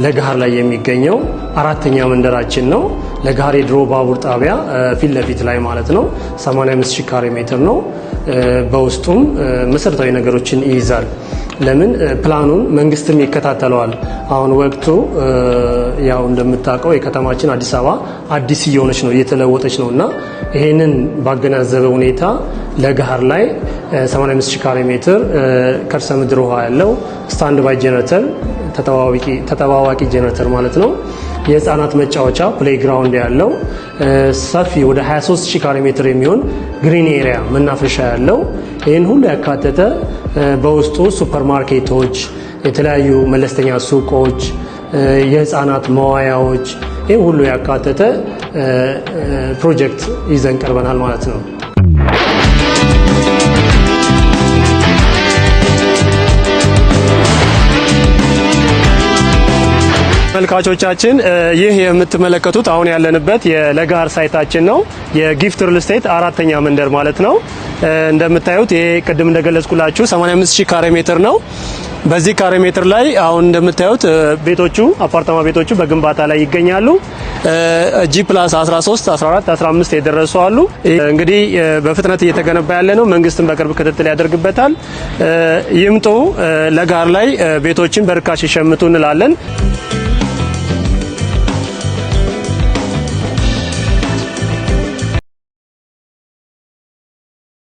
ለገሃር ላይ የሚገኘው አራተኛ መንደራችን ነው። ለገሃር የድሮ ባቡር ጣቢያ ፊት ለፊት ላይ ማለት ነው። 85 ሺህ ካሬ ሜትር ነው። በውስጡም መሰረታዊ ነገሮችን ይይዛል። ለምን ፕላኑን መንግስትም ይከታተለዋል። አሁን ወቅቱ ያው እንደምታውቀው የከተማችን አዲስ አበባ አዲስ እየሆነች ነው፣ እየተለወጠች ነው እና ይሄንን ባገናዘበ ሁኔታ ለገሃር ላይ 85 ሺህ ካሬ ሜትር ከርሰ ምድር ውሃ ያለው፣ stand by generator፣ ተጠባባቂ ጄኔሬተር ማለት ነው። የህፃናት መጫወቻ playground ያለው፣ ሰፊ ወደ 23 ሺህ ካሬ ሜትር የሚሆን green area መናፈሻ ያለው፣ ይህን ሁሉ ያካተተ፣ በውስጡ ሱፐር ማርኬቶች፣ የተለያዩ መለስተኛ ሱቆች፣ የህፃናት መዋያዎች፣ ይህን ሁሉ ያካተተ ፕሮጀክት ይዘን ቀርበናል ማለት ነው። ተመልካቾቻችን፣ ይህ የምትመለከቱት አሁን ያለንበት የለገሃር site ኣችን ነው። የጊፍት ሪል ስቴት አራተኛ መንደር ማለት ነው። እንደምታዩት ይሄ ቅድም እንደገለጽኩላችሁ 85 ሺህ ካሬ ሜትር ነው። በዚህ ካሬ ሜትር ላይ አሁን እንደምታዩት ቤቶቹ፣ አፓርታማ ቤቶቹ በግንባታ ላይ ይገኛሉ። G+13፣ 14፣ 15 የደረሱ አሉ። እንግዲህ በፍጥነት እየተገነባ ያለ ነው። መንግስትም በቅርብ ክትትል ያደርግበታል። ይምጡ፣ ለገሃር ላይ ቤቶችን በርካሽ ይሸምቱ እንላለን።